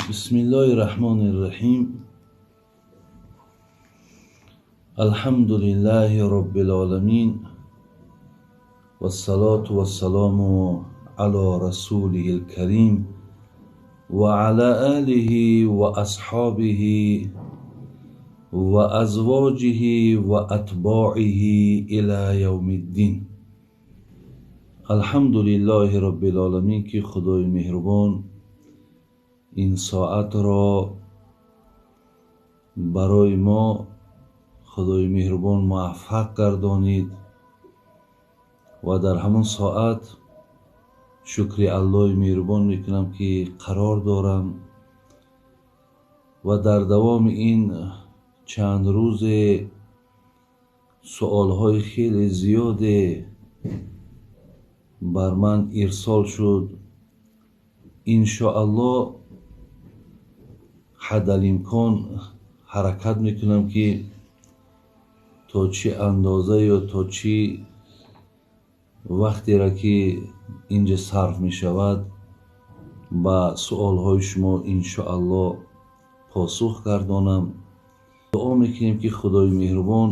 Бисмиллоҳи раҳмони раҳим. Алҳамдулиллаҳи роббил оламин. Вассалоту вассалому ало расулиҳил карим ва ала олиҳи ва асҳобиҳи ва азвоҷиҳи ва атбоиҳи ила явмиддин. Алҳамдулиллаҳи роббил оламин, ки Худои меҳрубон ин соатро барои мо Худои меҳрубон муваффақ гардонид ва дар ҳамон соат шукри Аллоҳи меҳрубон мекунам, ки қарор дорам ва дар давоми ин чанд рӯзе суолҳои хеле зиёде бар ман ирсол шуд. Иншоаллоҳ ҳадалимкон ҳаракат мекунам, ки то чӣ андоза ё то чӣ вақтеро ки инҷа сарф мешавад, ба суолҳои шумо иншоаллоҳ посух гардонам. Дуо мекунем, ки Худои меҳрубон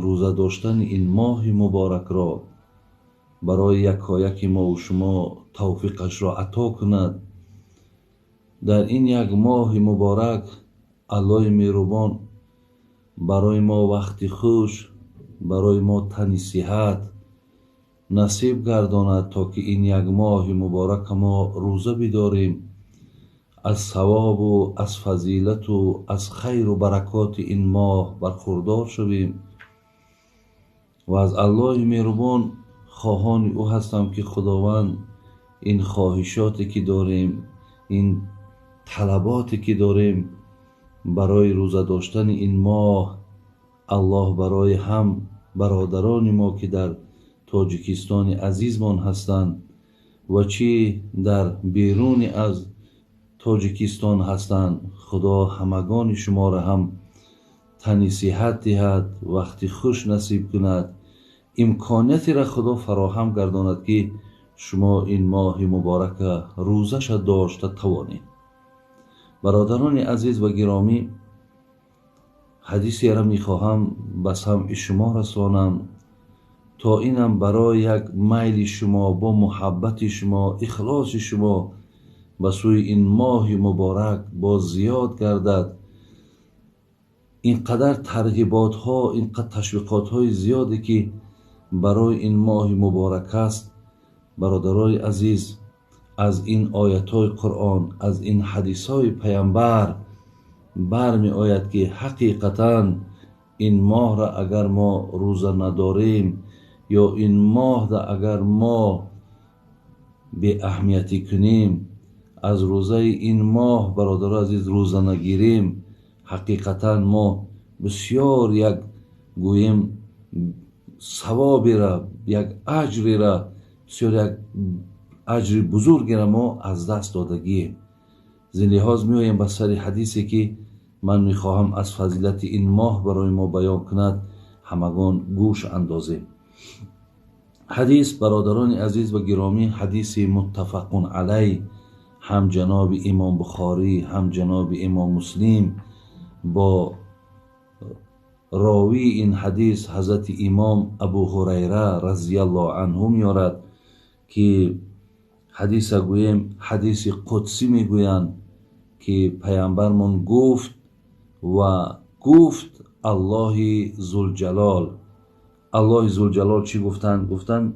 рӯза доштани ин моҳи муборакро барои якояки мову шумо тавфиқашро ато кунад. Дар ин як моҳи муборак Аллоҳи меҳрубон барои мо вақти хуш, барои мо тани сиҳат насиб гардонад, то ки ин як моҳи муборака мо рӯза бидорем, аз савобу аз фазилату аз хайру баракоти ин моҳ бархурдор шавем ва аз Аллоҳи меҳрубон хоҳони ӯ ҳастам, ки Худованд ин хоҳишоте ки дорем, ин талаботе ки дорем барои рӯза доштани ин моҳ, Аллоҳ барои ҳам бародарони мо, ки дар Тоҷикистони азизмон ҳастанд ва чӣ дар беруни аз Тоҷикистон ҳастанд, Худо ҳамагони шуморо ҳам тани сиҳат диҳад, вақти хуш насиб кунад, имкониятро Худо фароҳам гардонад, ки шумо ин моҳи муборака рӯзаша дошта тавонед. Бародарони азиз ва гиромӣ, ҳадисеро мехоҳам ба самъи шумо расонам, то инам барои як майли шумо, бо муҳаббати шумо, ихлоси шумо ба сӯи ин моҳи муборак боз зиёд гардад. Ин қадар тарғиботҳо, ин қадар ташвиқотҳои зиёде ки барои ин моҳи муборак аст, бародарони азиз, аз ин оятҳои Қуръон, аз ин ҳадисҳои паямбар бармеояд, ки ҳақиқатан ин моҳро агар мо рӯза надорем ё ин моҳро агар мо беаҳамиятӣ кунем, аз рӯзаи ин моҳ, бародарони азиз, рӯза нагирем, ҳақиқатан мо бисёр як гӯем савобера, як аҷрера, бисёр як аҷри бузургеро мо аз даст додагием. Зин лиҳоз меоем ба сари ҳадисе, ки ман мехоҳам аз фазилати ин моҳ барои мо баён кунад, ҳамагон гӯш андозем. Ҳадис, бародарони азиз ва гиромӣ, ҳадиси муттафақун алайҳ, ҳам ҷаноби имом Бухорӣ, ҳам ҷаноби имом Муслим бо ровии ин ҳадис ҳазрати имом Абу Ҳурайра разияллоҳу анҳу меорад, ки ҳадиса гӯем ҳадиси қудсӣ мегӯянд, ки паямбармон гуфт ва гуфт Аллоҳи Зулҷалол. Аллоҳи Зулҷалол чӣ гуфтанд? Гуфтанд: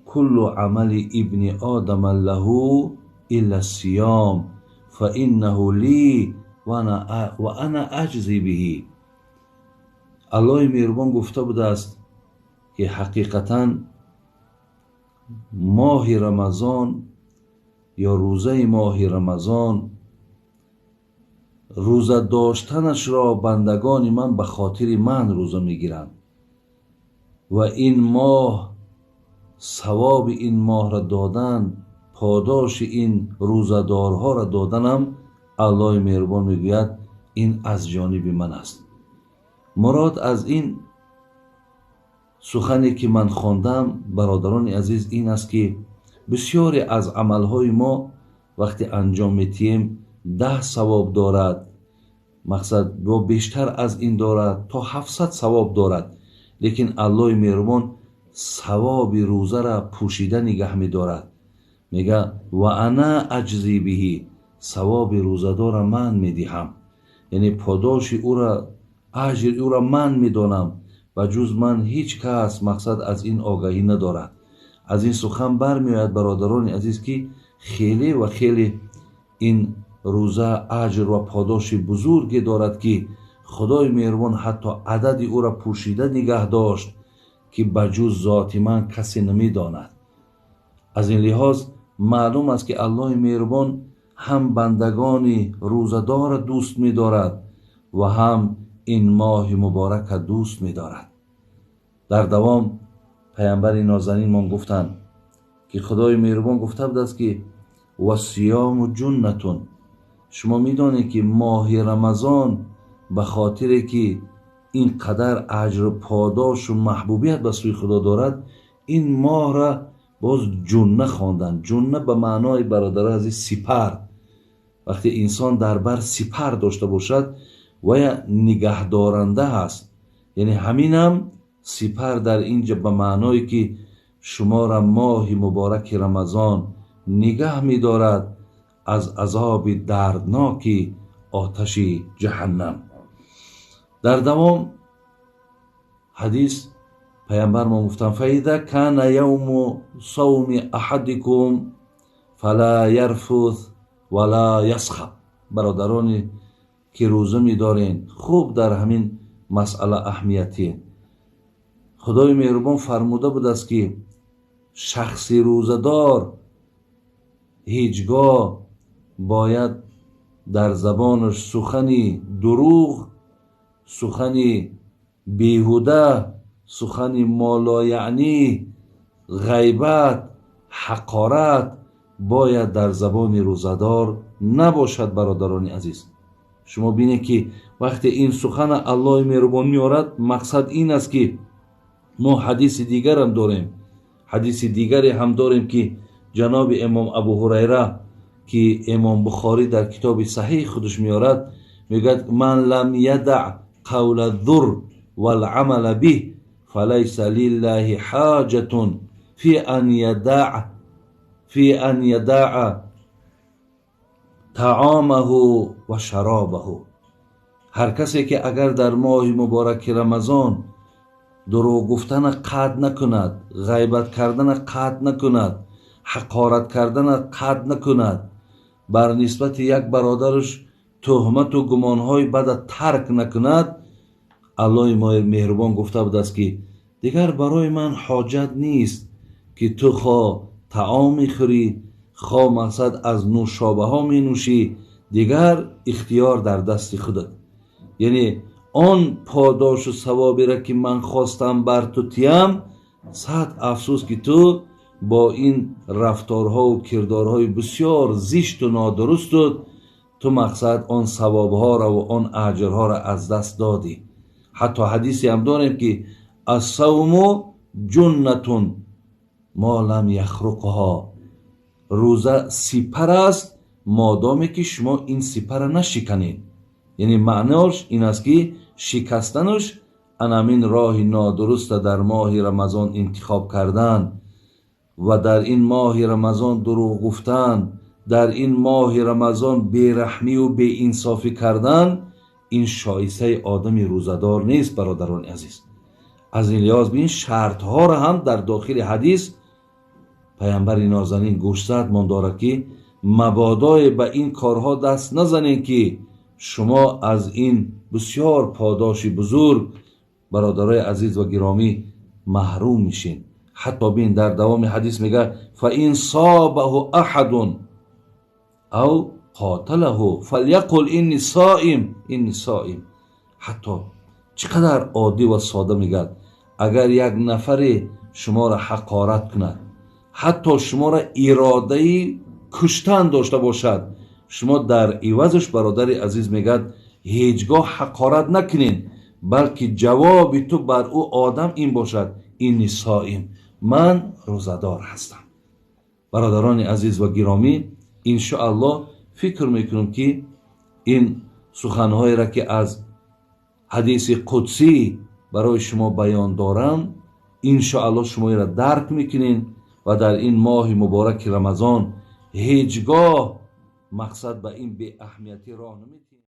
куллу амали ибни одама лаҳу илла сиём фа иннаҳу ли ва ана аҷзи биҳи. Аллоҳи меҳрубон гуфта будааст, ки ҳақиқатан моҳи Рамазон ё рӯзаи моҳи Рамазон, рӯза доштанашро бандагони ман ба хотири ман рӯза мегиранд ва ин моҳ, савоби ин моҳро додан, подоши ин рӯзадорҳоро доданам, Аллоҳи меҳрубон мегӯяд, ин аз ҷониби ман аст. Мурод аз ин сухане ки ман хондам, бародарони азиз, ин аст, ки бисёре аз амалҳои мо вақте анҷом метиҳем, 10 савоб дорад, мақсад бо бештар аз ин дорад, то 700 савоб дорад. Лекин Аллоҳи меҳрубон савоби рӯзара пӯшида нигаҳ медорад. Мега ва ана аҷзи биҳи, савоби рӯзадора ман медиҳам, яъне подоши ӯра, аҷри ӯра ман медонам ва ҷуз ман ҳеҷ кас мақсад аз ин огаҳӣ надорад. Аз ин сухан бармеояд, бародарони азиз, ки хеле ва хеле ин рӯза аҷр ва подоши бузурге дорад, ки Худои меҳрубон ҳатто адади ӯра пӯшида нигаҳ дошт, ки ба ҷуз зоти ман касе намедонад. Аз ин лиҳоз маълум аст, ки Аллоҳи меҳрубон ҳам бандагони рӯзадорро дӯст медорад ва ҳам ин моҳи муборакро дӯст медорад. Дар давом паямбари нозанинмон гуфтанд, ки Худои меҳрубон гуфта будааст, ки вассиёму ҷуннатун. Шумо медонед, ки моҳи Рамазон ба хотире ки ин қадар аҷру подошу маҳбубият ба сӯи Худо дорад, ин моҳра боз ҷунна хонданд. Ҷунна ба маънои, бародари азиз, сипар. Вақте инсон дар бар сипар дошта бошад, вая нигаҳдоранда ҳаст. Яъне ҳаминам сипар дар инҷа ба маъное ки шуморо моҳи мубораки Рамазон нигаҳ медорад аз азоби дардноки оташи ҷаҳаннам. Дар давом ҳадис паямбармон гуфтанд: фаиза кана явму савми аҳадикум фала ярфус вала ясхаб. Бародароне ки рӯза медорен, хуб дар ҳамин масъала аҳамиятие. Худои меҳрубон фармуда будааст, ки шахси рӯзадор ҳеҷ гоҳ бояд дар забонаш сухани дурӯғ, сухани беҳуда, сухани молояънӣ, ғайбат, ҳақорат бояд дар забони рӯзадор набошад. Бародарони азиз, шумо бинед, ки вақте ин сухана Аллоҳи меҳрубон меорад, мақсад ин аст, ки мо ҳадиси дигарам дорем, ҳадиси дигаре ҳам дорем, ки ҷаноби имом Абу Ҳурайра, ки имом Бухорӣ дар китоби саҳиҳи худаш меорад, мегӯяд: ман лам ядаъ қавла зур валъамала биҳ фалайса лиллаҳи ҳоҷатун фи ан ядаъа таомаҳу ва шаробаҳу. Ҳар касе ки агар дар моҳи мубораки Рамазон дурӯғ гуфтана қатъ накунад, ғайбат кардана қатъ накунад, ҳақорат кардана қатъ накунад, бар нисбати як бародараш туҳмату гумонҳои бада тарк накунад, Аллоҳи меҳрубон гуфта будааст, ки дигар барои ман ҳоҷат нест, ки ту хо таом мехӯрӣ, хо мақсад аз нӯшобаҳо менӯшӣ, дигар ихтиёр дар дасти худат. Яъне он подошу савоберо, ки ман хостам бар ту тиям, сад афсӯс, ки ту бо ин рафторҳову кирдорҳои бисёр зишту нодурусту ту мақсад он савобҳоро ва он аҷрҳоро аз даст додӣ. Ҳатто ҳадисе ҳам дорем, ки ассавму ҷуннатун мо лам яхруқҳо. Рӯза сипар аст, модоме ки шумо ин сипарра нашиканед. Яъне маънош ин аст, ки шикастанаш анамин роҳи нодуруста дар моҳи Рамазон интихоб кардан ва дар ин моҳи Рамазон дурӯғ гуфтан, дар ин моҳи Рамазон бераҳмию беинсофӣ кардан, ин шоистаи одами рӯзадор нест. Бародарони азиз, аз ин лиҳоз бин, шартҳоро ҳам дар дохили ҳадис паямбари нозанин гӯшзадмон дорад, ки мабодое ба ин корҳо даст назанед, ки шумо аз ин бисёр подоши бузург, бародарои азиз ва гиромӣ, маҳрум мешед. Ҳатто бин, дар давоми ҳадис мегӯяд: фа ин собаҳу аҳадун ав қоталаҳу фаляқул инни соим, инни соим. Ҳатто чӣ қадар оддӣ ва сода мегӯяд: агар як нафаре шуморо ҳақорат кунад, ҳатто шуморо иродаи куштан дошта бошад, шумо дар ивазаш, бародари азиз, мегӯяд, ҳеҷ гоҳ ҳақорат накунед, балки ҷавоби ту бар ӯ одам ин бошад: инни соим, ман рӯзадор ҳастам. Бародарони азиз ва гиромӣ, иншоаллоҳ, Фикр мекунам, ки ин суханҳоеро, ки аз ҳадиси қудсӣ барои шумо баён дорам, иншоаллоҳ, шумо инро дарк мекунед ва дар ин моҳи мубораки Рамазон ҳеҷ гоҳ мақсад ба ин беаҳамиятӣ роҳ намедиҳед.